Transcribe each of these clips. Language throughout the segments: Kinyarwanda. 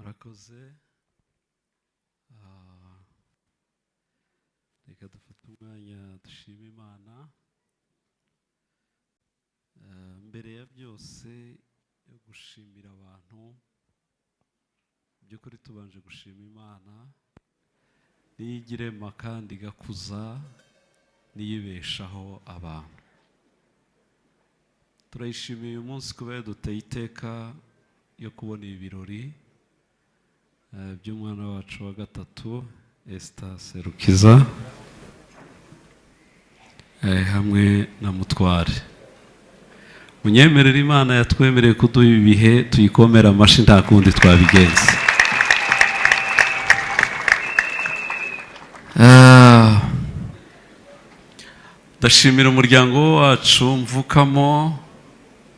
Murakoze. Reka dufate umwanya dushima Imana. Mbere ya byose yo gushimira abantu, by'ukuri tubanje gushima Imana niyo igira irema kandi igakuza, niyibeshaho abantu. Turayishimiye uyu munsi kuba yaduteye iteka yo kubona ibi birori by'umwana wacu wa gatatu Esther Serukiza, hamwe na Mutware. Munyemerere, Imana yatwemereye kuduha ibi bihe, tuyikomera amashyi, nta kundi twabigenza. Ndashimira umuryango wacu mvukamo,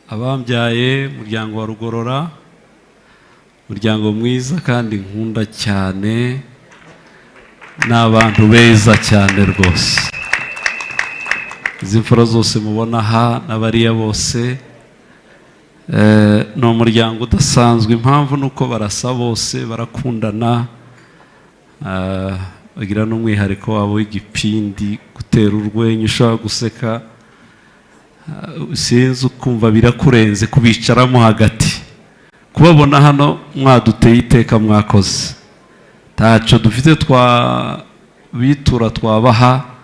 abambyaye, umuryango wa Rugorora, umuryango mwiza kandi nkunda cyane, ni abantu beza cyane rwose. Izi mfura zose mubona aha n'abariya bose, ni umuryango udasanzwe. Impamvu ni uko barasa bose, barakundana, bagira n'umwihariko wabo w'igipindi, gutera urwenya, ushobora guseka, sinzi ukumva birakurenze kubicaramo hagati. Kubabona hano mwaduteye iteka, mwakoze. Ntacyo dufite twabitura twabaha,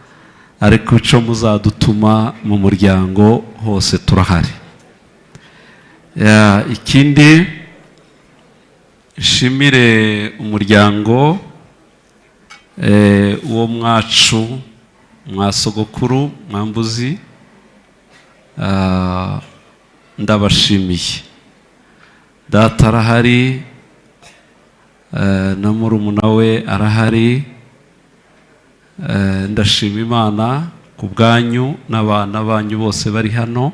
ariko icyo muzadutuma mu muryango hose turahari. Ikindi nshimire umuryango uwo mwacu mwa sogokuru mwambuzi, ndabashimiye. Data arahari, na murumuna we arahari. Ndashima Imana ku bwanyu n'abana banyu bose bari hano,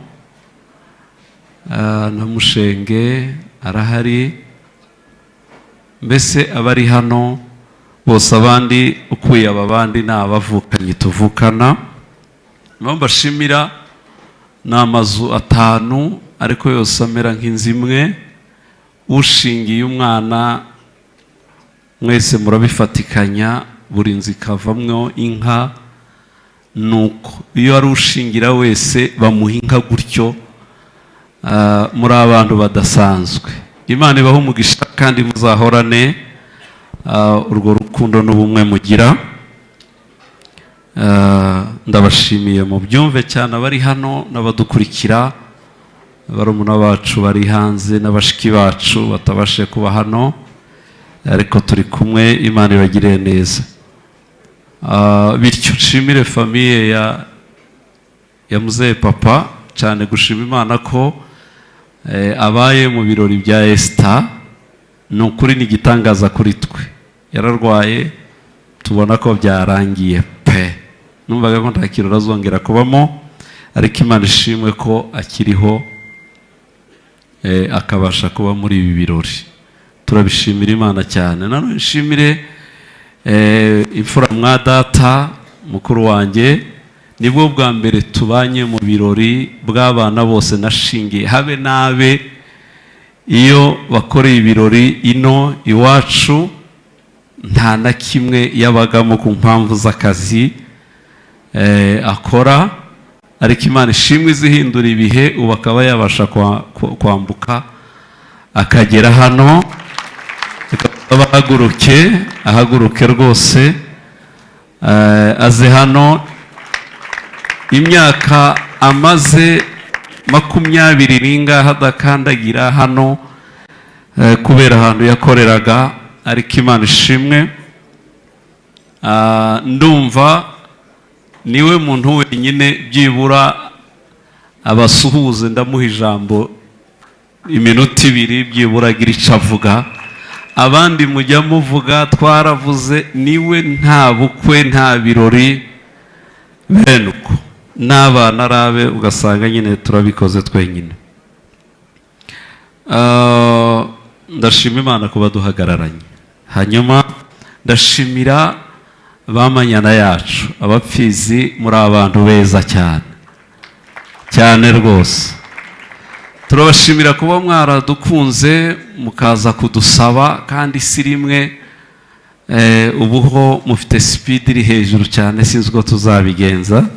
na Mushenge arahari, mbese abari hano bose, abandi ukuye aba bandi ni abavukanyi tuvukana. Impamvu mbashimira ni amazu 5 ariko yose amera nk'inzu imwe. Ushingiye umwana mwese murabifatikanya, buri nzu ikavamwo inka. Nuko iyo ari ushingira wese bamuha inka gutyo. Muri abantu badasanzwe, Imana ibahe umugisha kandi muzahorane urwo rukundo n'ubumwe mugira. Ndabashimiye mu byumve cyane abari hano n'abadukurikira, barumuna bacu bari hanze n'abashiki bacu batabashije kuba hano, ariko turi kumwe, Imana ibagirire neza. Bityo nshimire famille ya muzehe papa cyane, gushima Imana ko abaye mu birori bya Esther. Ni ukuri ni igitangaza kuri twe. Yararwaye tubona ko byarangiye pe, numvaga ko nta kirori azongera kubamo, ariko Imana ishimwe ko akiriho, akabasha kuba muri ibi birori. Turabishimira Imana cyane. Nanone nshimire imfura mwa data mukuru wanjye, nibwo bwa mbere tubanye mu birori bw'abana bose nashingiye, habe n'abe iyo bakoreye ibirori ino iwacu nta na kimwe yabagamo ku mpamvu z'akazi akora, ariko Imana ishimwe izihindura ibihe, ubu akaba yabasha kwambuka akagera hano. Reka ahaguruke, ahaguruke rwose, aze hano. Imyaka amaze 20 n'ingahe adakandagira hano, kubera ahantu yakoreraga, ariko Imana ishimwe. Ndumva niwe muntu wenyine byibura abasuhuze. Ndamuha ijambo iminota 2 byibura agira icyo avuga. Abandi mujya muvuga, twaravuze, niwe nta bukwe nta birori bene uko n'abana arabe, ugasanga nyine turabikoze twenyine. Ndashima Imana kuba duhagararanye. Hanyuma ndashimira bamanyana yacu abapfizi, muri abantu beza cyane cyane rwose. Turabashimira kuba mwaradukunze mukaza kudusaba, kandi si rimwe. Ubuho mufite speed iri hejuru cyane, sinzi uko tuzabigenza.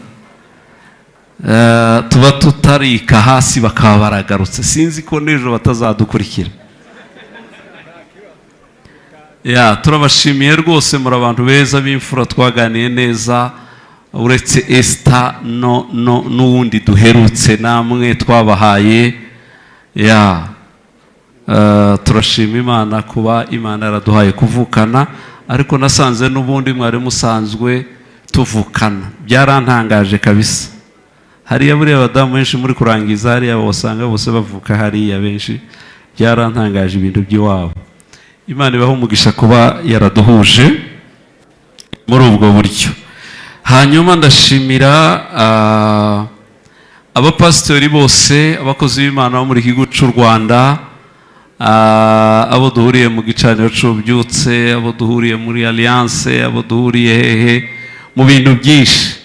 Tuba tutarika hasi bakaba baragarutse, sinzi ko n'ejo batazadukurikira. Ya, turabashimiye rwose, muri abantu beza b'imfura, twaganiye neza, uretse Esther no no n'uwundi duherutse namwe twabahaye. Ya, turashima Imana kuba Imana yaraduhaye kuvukana, ariko nasanze n'ubundi mwari musanzwe tuvukana, byarantangaje kabisa. Hariya buriya abadamu benshi muri kurangiza hariya wasanga bose bavuka hariya benshi, byarantangaje ibintu by'iwabo. Imana ibaho umugisha kuba yaraduhuje muri ubwo buryo. Hanyuma ndashimira abapasitori bose, abakozi b'Imana bo muri gihugu cy'u Rwanda, abo duhuriye mu gicaniro cy'ububyutse, abo duhuriye muri Alliance, abo duhuriye hehe mu bintu byinshi.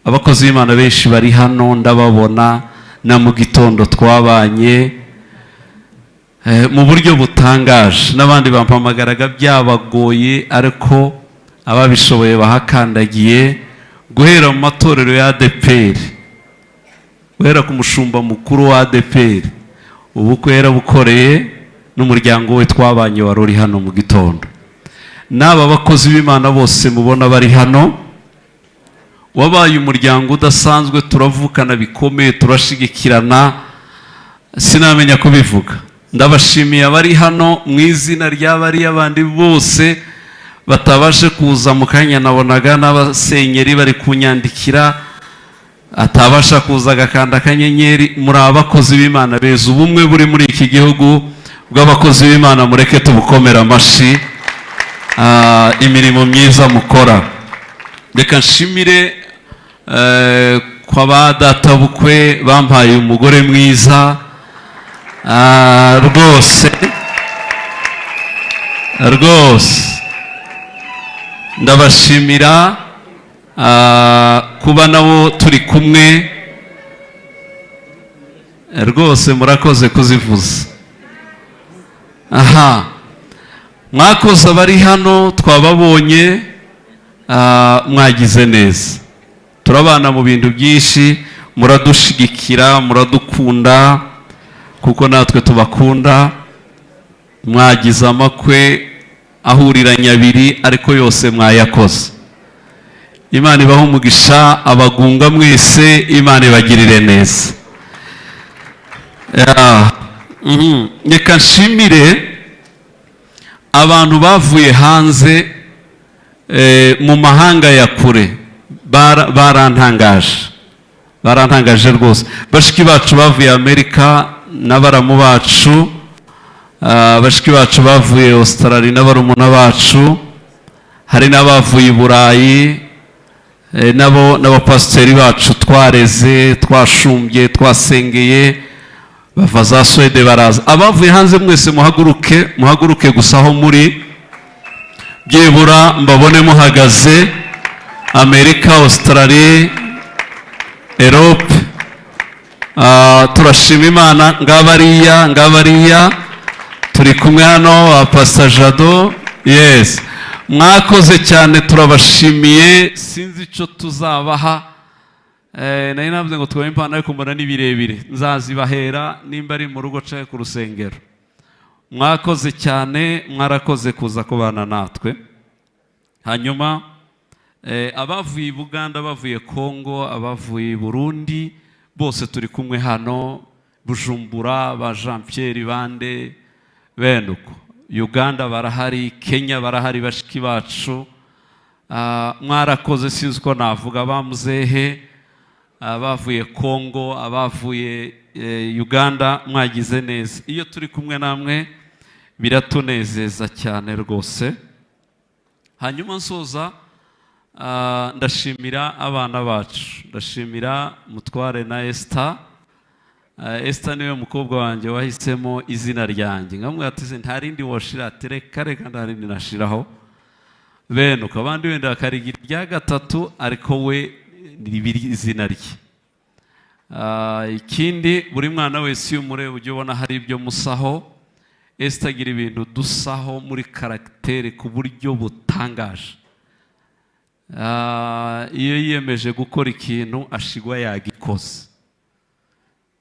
Abakozi b'Imana benshi bari hano ndababona, na mu gitondo twabanye mu buryo butangaje, n'abandi bampamagaraga byabagoye, ariko ababishoboye bahakandagiye, guhera mu matorero ya ADEPR, guhera ku mushumba mukuru wa ADEPR, ubukwe yarabukoreye n'umuryango we twabanye wari uri hano mu gitondo, n'aba bakozi b'Imana bose mubona bari hano. Wabaye umuryango udasanzwe, turavukana bikomeye, turashigikirana, sinamenya kubivuga. Ndabashimiye abari hano mu izina ry'abariya bandi bose batabashe kuza. Mu kanya nabonaga n'abasenyeri bari kunyandikira, atabasha kuza agakanda akanyenyeri. Muri abakozi b'Imana beza. Ubumwe buri muri iki gihugu bw'abakozi b'Imana, mureke tubukomere amashyi. Imirimo myiza mukora. Reka nshimire kwa ba databukwe bampaye umugore mwiza. Rwose rwose ndabashimira kuba nabo turi kumwe. Rwose murakoze kuzivuza. Aha mwakoze, abari hano twababonye, mwagize neza. Turabana mu bintu byinshi, muradushigikira, muradukunda kuko natwe tubakunda. Mwagize amakwe ahuriranye abiri, ariko yose mwayakoze. Imana ibahe umugisha. Abagunga mwese, Imana ibagirire neza. Ya, Reka nshimire abantu bavuye hanze, mu mahanga ya kure. Barantangaje, barantangaje rwose. Bashiki bacu bavuye Amerika n'abaramu bacu, bashiki bacu bavuye Australia n'abarumuna bacu, hari n'abavuye i Burayi, nabo n'abapasiteri bacu twareze, twashumbye, twasengeye, bava za Suwede baraza. Abavuye hanze mwese muhaguruke, muhaguruke gusa aho muri, byibura mbabone muhagaze. Amerika, Australie, Europe, turashima Imana. Ngabariya, ngabariya turi kumwe hano, Pastor Jado. Yes, mwakoze cyane, turabashimiye. Sinzi icyo tuzabaha. Nari navuze ngo tubahe impano, ariko mbona ni birebire, nzazibahera nimba ari mu rugo cyangwa ku rusengero. Mwakoze cyane, mwarakoze kuza kubana natwe. Hanyuma abavuye i Buganda, abavuye Kongo, abavuye i Burundi, bose turi kumwe hano. Bujumbura, ba Jean Pierre bande, bene uko. Uganda barahari, Kenya barahari, bashiki bacu. Mwarakoze, sinzi uko navuga. Bamuzehe abavuye Kongo, abavuye Uganda, mwagize neza. Iyo turi kumwe namwe biratunezeza cyane rwose. Hanyuma nsoza, ndashimira abana bacu, ndashimira Mutware na Esther. Esther niwe mukobwa wanjye wahisemo izina ryanjye. Nkamubwira ati: "Nta rindi woshira?" Ati: "Reka reka, nta rindi nashiraho." Bene uko abandi wenda bakarigira irya gatatu, ariko we ribiri izina rye. Ikindi, buri mwana wese iyo umureba ujya ubona hari ibyo musaho. Esther agira ibintu dusaho muri caractère ku buryo butangaje. Iyo yiyemeje gukora ikintu, ashigwa yagikoze,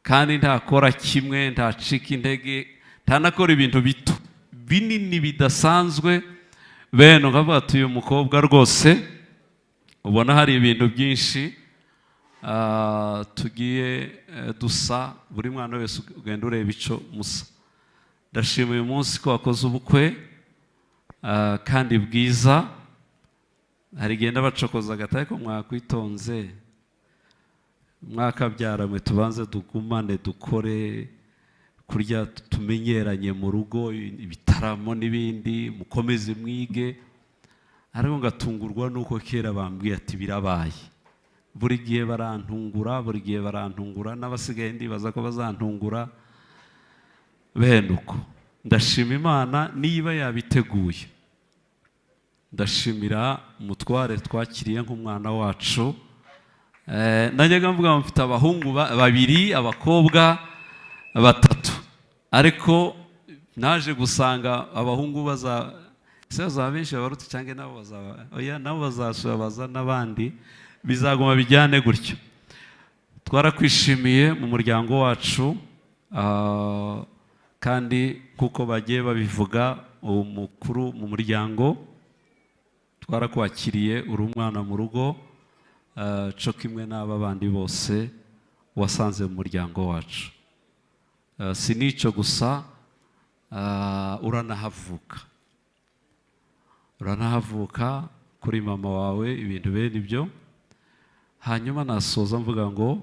kandi ntakora kimwe, ntacika intege, ntanakora ibintu bito, binini bidasanzwe. Bene ukavuga ati: "Uyu mukobwa rwose ubona hari ibintu byinshi tugiye dusa." Buri mwana wese ugenda ureba icyo musa. Ndashima uyu munsi ko wakoze ubukwe kandi bwiza. Hari igihe ndabacokoza agati, ariko mwakwitonze, mwakabyara mwe, tubanze dugumane, dukore kurya tumenyeranye mu rugo, ibitaramo n'ibindi, mukomeze mwige. Ariko ngatungurwa nuko kera bambwiye ati: "Birabaye." Buri gihe barantungura, buri gihe barantungura, n'abasigaye ndibaza ko bazantungura bene uko. Ndashima Imana niba yabiteguye. Ndashimira umutware twakiriye nk'umwana wacu. Najyaga mvuga ngo mfite abahungu babiri, abakobwa batatu, ariko naje gusanga abahungu baza ese bazaba benshi babarutse, cyangwa nabo bazaba, oya, nabo bazasura baza n'abandi, bizaguma bijyane gutyo. Twarakwishimiye mu muryango wacu, kandi kuko bagiye babivuga, umukuru mu muryango, twarakwakiriye, uri umwana mu rugo, co kimwe n'aba bandi bose wasanze mu muryango wacu. Si n'icyo gusa, uranahavuka, uranahavuka kuri mama wawe, ibintu bene ibyo. Hanyuma nasoza mvuga ngo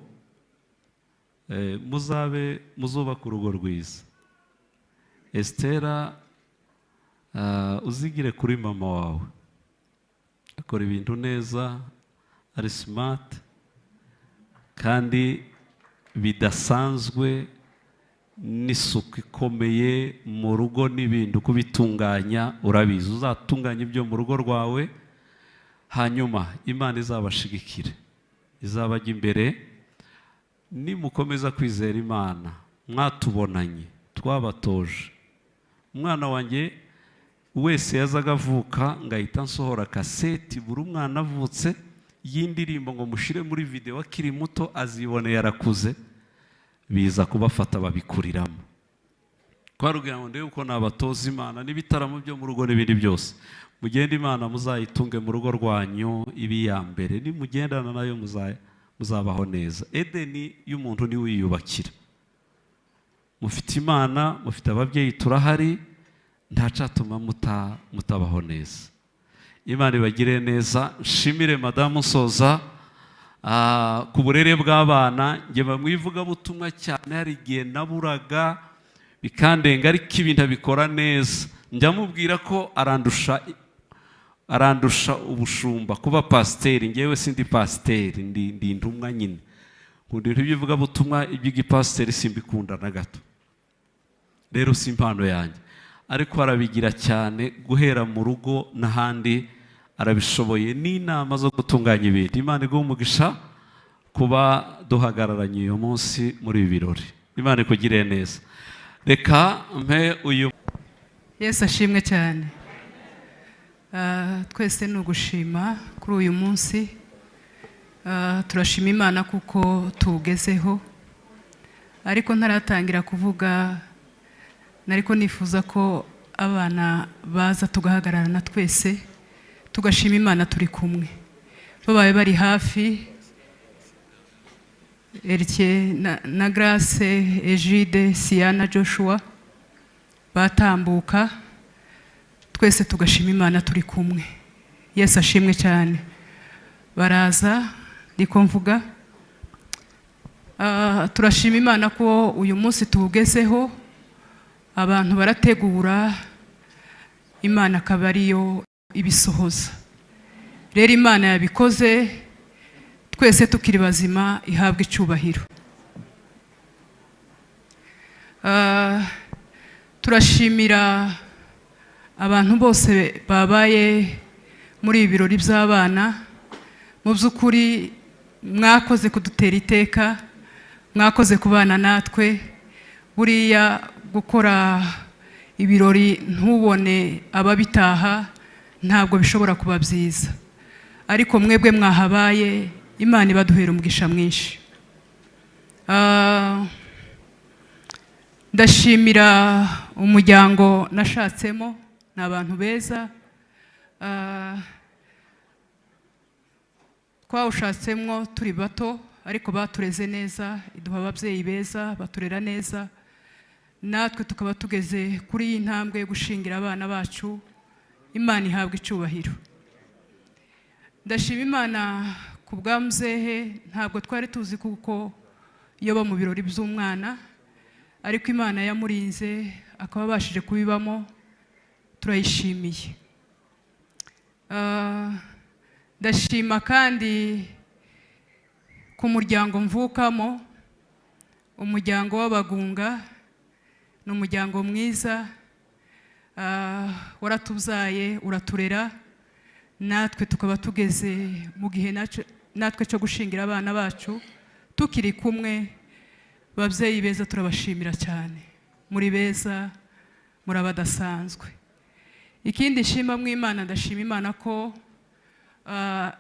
muzabe muzubaka urugo rwiza. Esitera, uzigire kuri mama wawe, akora ibintu neza, ari smart kandi bidasanzwe, n'isuku ikomeye mu rugo n'ibintu kubitunganya urabizi. Uzatunganya ibyo mu rugo rwawe, hanyuma Imana izabashigikire, izabajya imbere nimukomeza kwizera Imana. Mwatubonanye, twabatoje. Umwana wanjye wese yazaga avuka, ngahita nsohora kaseti buri umwana avutse y'indirimbo ngo mushyire muri videwo akiri muto, aziboneye arakuze, biza kubafata babikuriramo. Twarubwira ngo ndebe uko nabatoza Imana n'ibitaramo byo mu rugo n'ibindi byose. Mugende, Imana muzayitunge mu rugo rwanyu ibi iya mbere. Nimugendana nayo muzabaho neza. Edeni y'umuntu niwe wiyubakira. Mufite Imana, mufite ababyeyi, turahari, ntacatuma mutabaho neza. Imana ibagire neza. Nshimire madamu nsoza ku burere bw'abana. Njye mu ivugabutumwa cyane, hari igihe naburaga bikandenga, ariko ibintu abikora neza. Njya mubwira ko arandusha ubushumba, kuba pasiteri. Ngewe sindi pasiteri, ndi intumwa nyine. Nkunda ibintu by'ivugabutumwa, iby'igipasiteri simbikunda na gato, rero si impano yanjye. Ariko arabigira cyane, guhera mu rugo n'ahandi arabishoboye, n'inama zo gutunganya ibintu. Imana iguhe umugisha kuba duhagararanye uyu munsi muri ibi birori. Imana ikugire neza. Reka mpe uyu. Yesu ashimwe cyane. Twese ni ugushima kuri uyu munsi. Turashima Imana kuko tuwugezeho. Ariko ntaratangira kuvuga, nariko nifuza ko abana baza tugahagararana twese, tugashima Imana turi kumwe, babaye bari hafi. Erike na Grace, Egide, Siana, Joshua, batambuka twese tugashima Imana turi kumwe. Yesu ashimwe cyane. Baraza ndiko mvuga. Turashima Imana ko uyu munsi tuwugezeho. Abantu barategura, Imana akaba ariyo ibisohoza. Rero Imana yabikoze twese tukiri bazima, ihabwa icyubahiro. Turashimira abantu bose babaye muri ibi birori by'abana. Mu by'ukuri mwakoze kudutera iteka. Mwakoze kubana natwe. Buriya gukora ibirori ntubone ababitaha ntabwo bishobora kuba byiza, ariko mwebwe mwahabaye, Imana ibaduhera umugisha mwinshi. Ndashimira umuryango nashatsemo, ni abantu beza. Twawushatsemo turi bato, ariko batureze neza, iduha ababyeyi beza baturera neza, natwe tukaba tugeze kuri iyi ntambwe yo gushingira abana bacu. Imana ihabwa icyubahiro. Ndashima Imana ku bwa muzehe. Ntabwo twari tuzi kuko iyo mu birori by'umwana, ariko Imana yamurinze akaba abashije kubibamo, turayishimiye. Ndashima kandi ku muryango mvukamo, umuryango w'Abagunga. Ni umuryango mwiza, waratubyaye uraturera, natwe tukaba tugeze mu gihe natwe cyo gushingira abana bacu tukiri kumwe. Babyeyi beza, turabashimira cyane, muri beza, muri abadasanzwe. Ikindi nshima mu Imana, ndashima Imana ko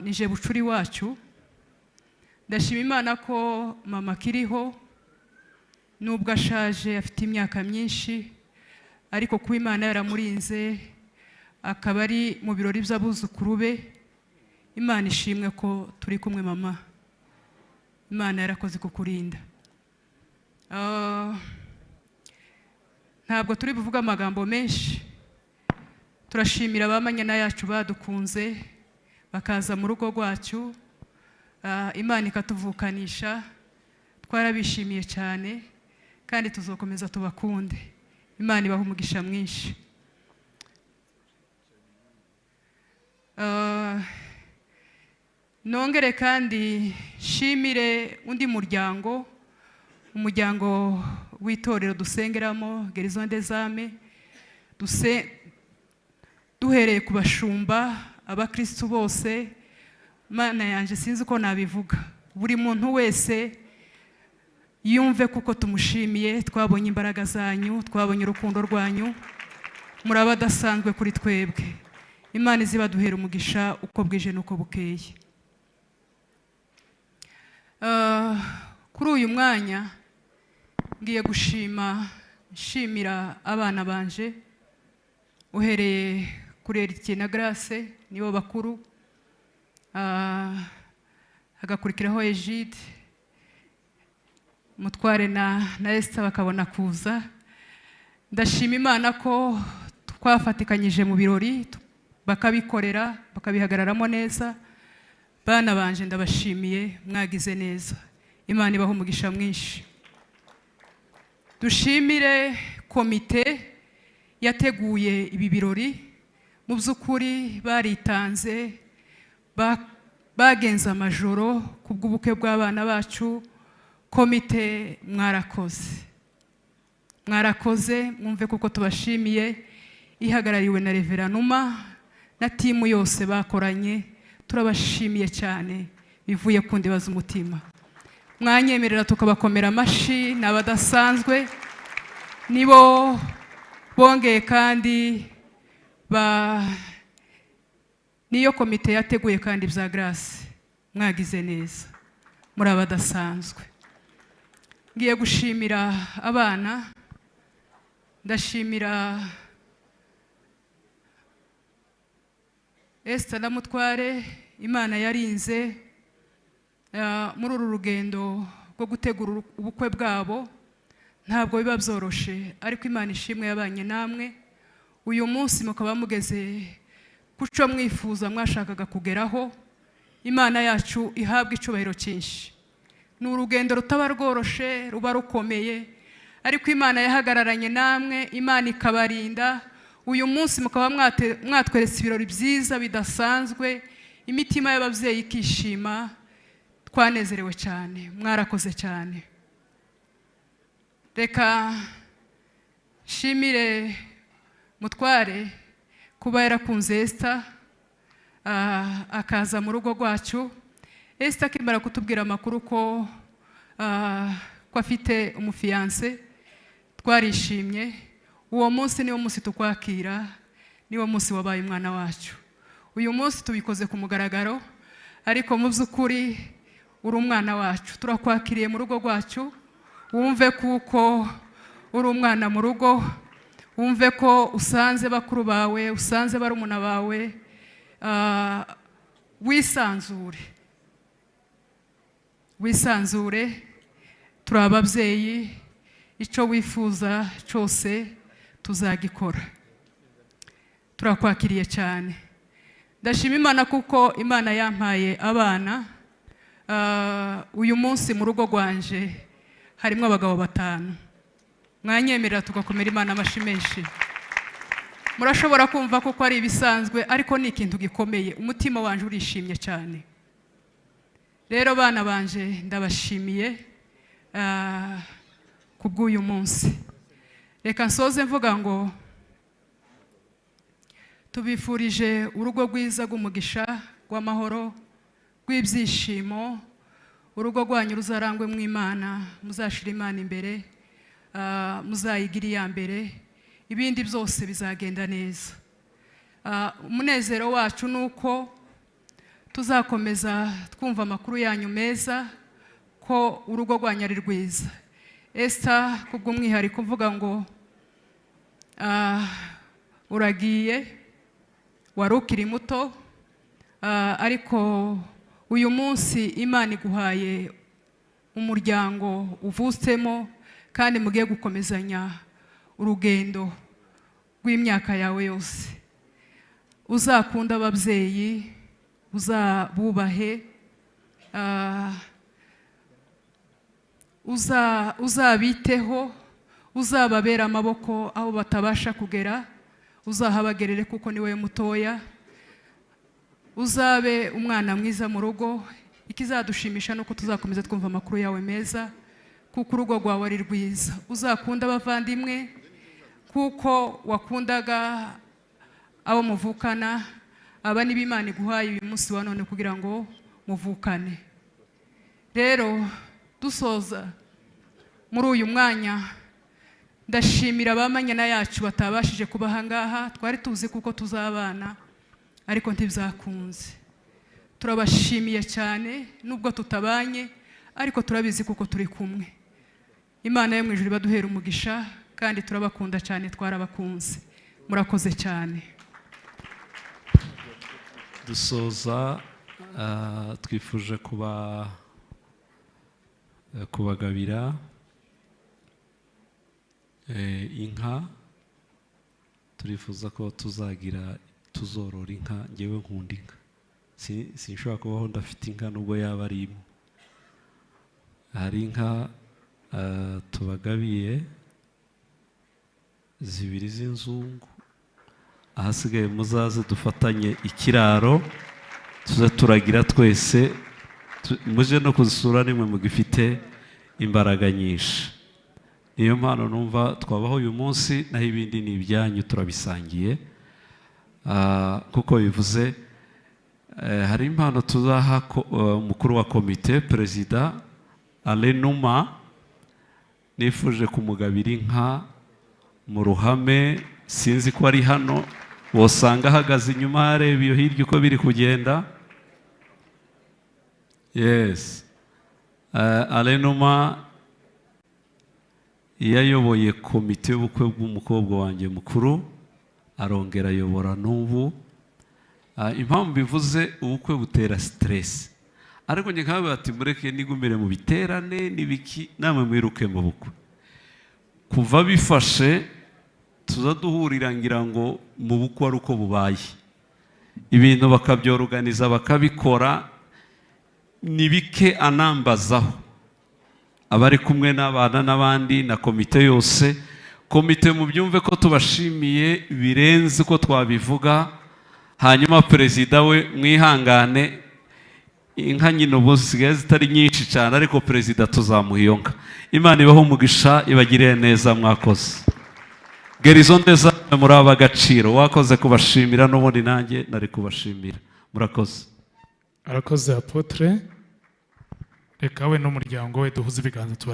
nije bucuri wacu. Ndashima Imana ko mama akiriho, nubwo ashaje, afite imyaka myinshi, ariko kuba Imana yaramurinze akaba ari mu birori by'abuzukuru be, Imana ishimwe ko turi kumwe. Mama, Imana yarakoze kukurinda. Ntabwo turi buvuge amagambo menshi. Turashimira abamanyana yacu badukunze bakaza mu rugo rwacu, Imana ikatuvukanisha. Twarabishimiye cyane kandi tuzakomeza tubakunde. Imana ibaha umugisha mwinshi. Nongere kandi nshimire undi muryango, umuryango w'itorero dusengeramo, Guérison des Âmes, duhereye ku bashumba, abakristu bose. Mana yanjye, sinzi uko nabivuga. Buri muntu wese yumve kuko tumushimiye. Twabonye imbaraga zanyu, twabonye urukundo rwanyu, muri abadasanzwe kuri twebwe. Imana izibaduhera umugisha uko bwije n'uko bukeye. Kuri uyu mwanya ngiye gushima, nshimira abana banje, uhereye kuri Eritiye na Grace, nibo bakuru, hagakurikiraho Egide, Mutware na Esther bakabona kuza. Ndashima Imana ko twafatikanyije mu birori, bakabikorera, bakabihagararamo neza. Bana banje, ndabashimiye, mwagize neza, Imana ibaha umugisha mwinshi. Dushimire komite yateguye ibi birori. Mu by'ukuri baritanze, bagenze amajoro ku bw'ubukwe bw'abana bacu. Komite, mwarakoze, mwarakoze, mwumve kuko tubashimiye. Ihagarariwe na Reverend Numa na team yose bakoranye, turabashimiye cyane bivuye ku ndiba z'umutima. Mwanyemerera tukabakomera amashyi, ni abadasanzwe. Nibo bongeye kandi ba niyo komite yateguye kandi bya Grace. Mwagize neza, muri abadasanzwe. Ngiye gushimira abana. Ndashimira Esther na Mutware, Imana yarinze muri uru rugendo rwo gutegura ubukwe bwabo. Ntabwo biba byoroshe, ariko Imana ishimwe yabanye namwe. Uyu munsi mukaba mugeze kuco mwifuza, mwashakaga kugeraho. Imana yacu ihabwa icyubahiro cyinshi. Ni urugendo rutaba rworoshe, ruba rukomeye, ariko Imana yahagararanye namwe, Imana ikabarinda. Uyu munsi mukaba mwatweretse ibirori byiza bidasanzwe, imitima y'ababyeyi ikishima. Twanezerewe cyane, mwarakoze cyane. Reka nshimire Mutware kuba yarakunze Esther, akaza mu rugo rwacu. Esther akimara kutubwira amakuru ko ko afite umufiancé, twarishimye. Uwo munsi niwo munsi tukwakira, niwo munsi wabaye umwana wacu. Uyu munsi tubikoze ku mugaragaro, ariko mu by'ukuri uri umwana wacu. Turakwakiriye mu rugo rwacu. Wumve kuko uri umwana mu rugo, wumve ko usanze bakuru bawe, usanze barumuna bawe, wisanzure, wisanzure. Turi ababyeyi, icyo wifuza cyose tuzagikora. Turakwakiriye cyane. Ndashima Imana kuko Imana yampaye abana. Uyu munsi mu rugo rwanje harimo abagabo batanu. Mwanyemerera tugakomera Imana amashyi menshi? Murashobora kumva kuko ari ibisanzwe, ariko ni ikintu gikomeye. Umutima wanje urishimye cyane. Rero bana banje, ndabashimiye ku bw'uyu munsi. Reka nsoze mvuga ngo tubifurije urugo rwiza rw'umugisha, rw'amahoro, rw'ibyishimo. Urugo rwanyu ruzarangwe mu Imana, muzashira Imana imbere, muzayigire iya mbere, ibindi byose bizagenda neza. Umunezero wacu ni uko tuzakomeza twumva amakuru yanyu meza, ko urugo rwanyu ari rwiza. Esther, kubw'umwihariko mvuga ngo uragiye, wari ukiri muto, ariko uyu munsi Imana iguhaye umuryango uvutsemo, kandi mugiye gukomezanya urugendo rw'imyaka yawe yose. Uzakunda ababyeyi, uzabubahe, uzabiteho, uzababera amaboko aho batabasha kugera, uzahabagerere kuko ni wowe mutoya. Uzabe umwana mwiza mu rugo. Ikizadushimisha ni uko tuzakomeza twumva amakuru yawe meza, kuko urugo rwawe ari rwiza. Uzakunda abavandimwe kuko wakundaga abo muvukana. Aba niba Imana iguhaye uyu munsi wa none kugira ngo muvukane. Rero dusoza muri uyu mwanya, ndashimira abamanyana yacu batabashije kuba aha ngaha. Twari tuzi kuko tuzabana, ariko ntibyakunze. Turabashimiye cyane nubwo tutabanye, ariko turabizi kuko turi kumwe. Imana yo mu ijuru ibaduhera umugisha, kandi turabakunda cyane, twarabakunze. Murakoze cyane. Dusoza, twifuje kubagabira inka. Turifuza ko tuzagira, tuzorora inka. Ngewe nkunda inka. Sinshobora kubaho ndafite inka nubwo yaba ari imwe. Hari inka tubagabiye zibiri z'inzungu. Ahasigaye muzaze dufatanye ikiraro, tuze turagira twese, muje no kuzisura nimwe mugifite imbaraga nyinshi. Niyo mpano numva twabaho uyu munsi, naho ibindi ni ibyanyu, turabisangiye. Kuko bivuze hari impano tuzaha umukuru wa komite, Perezida Alenuma. Nifuje kumugabira inka mu ruhame. Sinzi ko ari hano, wosanga ahagaze inyuma areba iyo hirya uko biri kugenda. Yes, Alenuma yayoboye komite y'ubukwe bw'umukobwa wanjye mukuru, arongera ayobora n'ubu. Impamvu bivuze, ubukwe butera stress, ariko njye nkabaye ati mureke nigumire mu biterane n'ibiki, namwe mwiruke mu bukwe. Kuva bifashe tuza duhurira, ngira ngo mu bukwe ari uko bubaye, ibintu bakabyoruganiza, bakabikora. Ni bike anambazaho, abari kumwe n'abana n'abandi na komite yose. Komite, mubyumve ko tubashimiye birenze uko twabivuga. Hanyuma perezida we, mwihangane, inka nyine ubu zisigaye zitari nyinshi cyane, ariko perezida tuzamuha iyo nka. Imana ibaho umugisha, ibagirire neza. Mwakoze gerizo neza, muri ab'agaciro. Wakoze kubashimira, n'ubundi nanjye nari kubashimira. Murakoze. Arakoze apôtre. Reka we n'umuryango we duhuze ibiganza tubashimire.